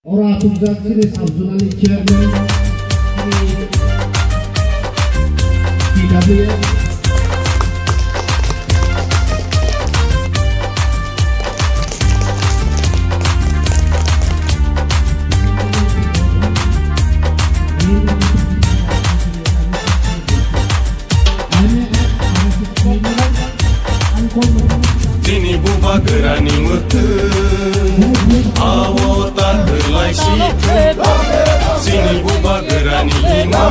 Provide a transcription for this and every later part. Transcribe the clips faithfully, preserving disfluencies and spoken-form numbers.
Oro achukjak chini sub zonal ni chairman, chini P W F. Chini bubagrani mwkhwtwng, awo ta kwlai si thung. Chini bubagrani ima,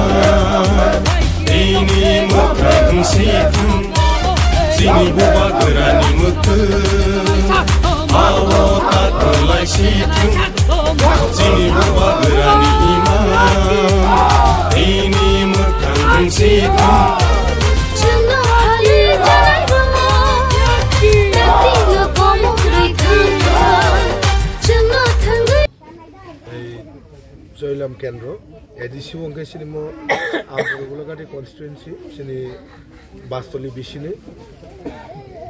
ini mwkhwtwng si thung. Chini bubagrani mwkhwtwng, awo ta kwlai si thung. Chini bubagrani ima, ini mwkhwtwng si thung. Chwngno hali janai rwma, yakti no komo rwi thangkha. Chwngno thangwi. Ei Choilam Kendro, A D C wngkhe chini mo Amborgulagati constituency, chini Bastoli bisini,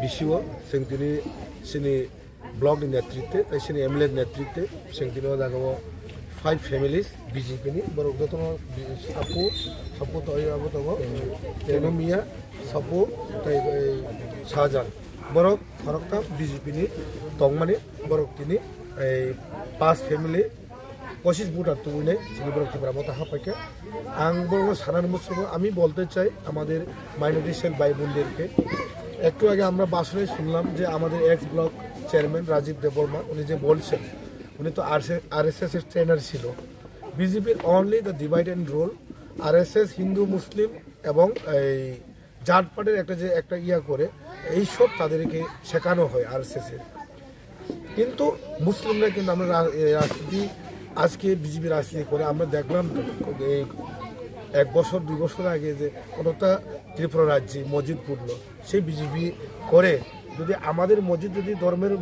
bisio, chwng tini chini block ni netrite, tei chini M L A ni netrite, chwng tini o jaga o five families B J P ni, borok jotono bi-, sapo, sapo tei abo tongo, Teno Miya, sapo tei, eh, Sajan. Borok khoroktham B J P ni tongmani, borok tini, eh, pas family, পঁচিশ ভোটার তুলে, chini borok Tipra Motha haphaikha. Ang borokno sanani muchungo, আমি বলতে চাই আমাদের minority sell ভাই বোনদেরকে। একটু আগে আমরা ভাষণে শুনলাম যে আমাদের এক্স ব্লক চেয়ারম্যান রাজীব দেববর্মা, উনি যে বলছেন, উনি তো আরএসএস এর ট্রেনার ছিল। বিজেপির only the divide and rule, RSS Hindu Muslim এবং এই জাতপাতের একটা যে একটা ইয়া করে, এইসব তাদেরকে শেখানো হয় আরএসএস এর। কিন্তু মুসলিমরা কিন্তু আমরা রা-, এ, রাজনীতি, আজকে বিজেপি রাজনীতি করে আমরা দেখলাম তো, এই এক বছর দুই বছর আগে যে কতটা ত্রিপুরা রাজ্যে মসজিদ পুড়লো, সেই বিজেপি করে যদি আমাদের মসজিদ যদি ধর্মের,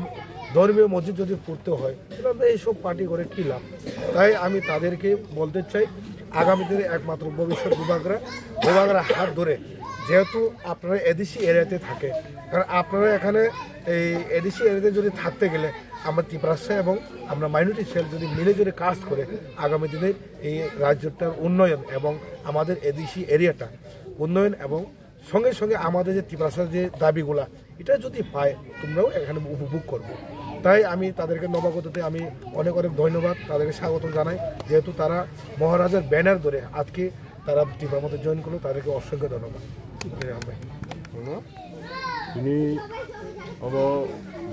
ধর্মীয় মসজিদ যদি পুড়তে হয়, তাহলে আমরা এইসব পার্টি করে কী লাভ? তাই আমি তাদেরকে বলতে চাই, আগামী দিনে একমাত্র ভবিষ্যৎ বুবাগ্রা, বুবাগ্রা হাত ধরে, যেহেতু আপনারা এডিসি এরিয়াতে থাকে, কারণ আপনারা এখানে এই এডিসি এরিয়াতে যদি থাকতে গেলে আমরা তিপ্রাসা এবং আমরা মাইনরিটি সেল যদি মিলে যদি কাজ করে, আগামী দিনে এই রাজ্যটার উন্নয়ন এবং আমাদের এডিসি এরিয়াটা উন্নয়ন এবং সঙ্গে সঙ্গে আমাদের যে তিপ্রাসার যে দাবিগুলা, এটা যদি পায়, তোমরাও এখানে উপভোগ করবো। তাই আমি তাদেরকে নবাগততে আমি অনেক অনেক ধন্যবাদ, তাদেরকে স্বাগত জানাই, যেহেতু তারা মহারাজার ব্যানার ধরে আজকে তারা ত্রিপুরা মতে জয়েন করলো, তাদেরকে অসংখ্য ধন্যবাদ। Tini obo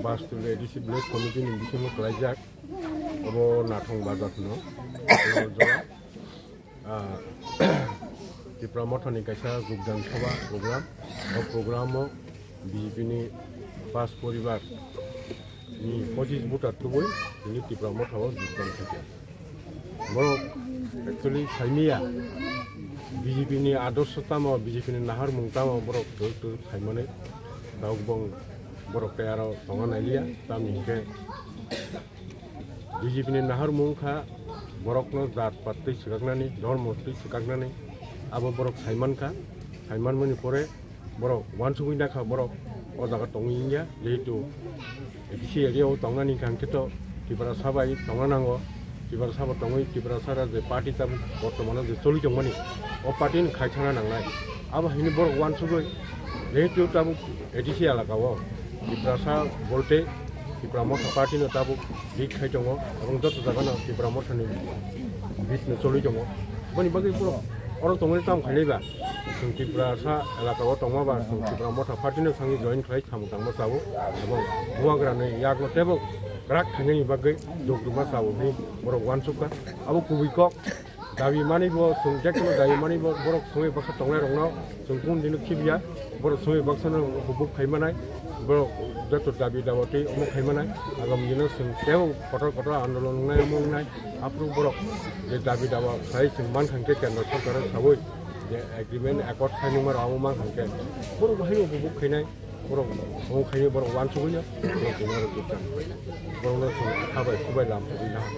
Bastuli A D C Village Committee ni bisingo kwlaijak, obo Nathong Bazar hwno, obo jora. Ah, Tipra Mothani kaisa Jogdan Sabha program. O programo B J P ni pas poribar ni pochis voter tubui tini Tipra Motha o Jogdan khaikha. Borok actually saimiya B J P ni adorsho tamo, B J P ni naharmung tamo borok twrwk twrwk saimani. Tabuk bong borok tei aro tongna nailiya, tamni hinkhe B J P ni naharmung wngkha borokno jat pat twi swkaknani, dhormo twi swkaknani, abo borok saimankha. Saimanmani pore borok uansugwi nakha borok o jaga tongwi wngya, jehetu A D C area o tongnani hwnkha hwnkhe to Tiprasa bai tongna nango. Tiprasa bo tongwi, Tiprasa je party tabuk bortomano je choli tongmani, o party ni khai thana nangnai. Abo haino borok uansugwi, jehetu tabuk A D C elaka o Tiprasa bolte Tipra Motha party no tabuk lead khai tongo, ebong joto jaga no Tipra Motha ni lead no choli tongo. Boni bagwi borok oro tongmani tamo khainai ba, chwng Tiprasa elaka o tongma ba, chwng Tipra Motha party no thangwi join khlai samung tangma chao, ebong bubagrani yakno teibo kwrak khainani bagwi jok rwma chao hinwi borok uansukha. Abo kubui kok. Dabi manwi bo chwng je kono dabi manwi bo borok chwngwi baksa tongnai rokno chwng kung dino khibiya, borok chwngwi baksa no hubuk khai manai, borok joto dabi dawa twi omo khai manai, agam dino chwng teibo kotor kotor andolon wngnai omo wngnai, aphuru borok je dabi dawa khlai chwng mankha hwnkhe kendro sorkar o sawi je agreement accord signing ma rok omo mankha hwnkhe borok bo haino hubuk khainai, borok omo khainai borok uansugwi no borok tini oro jukjak borok no chwng khabai khubai lam tubui naha.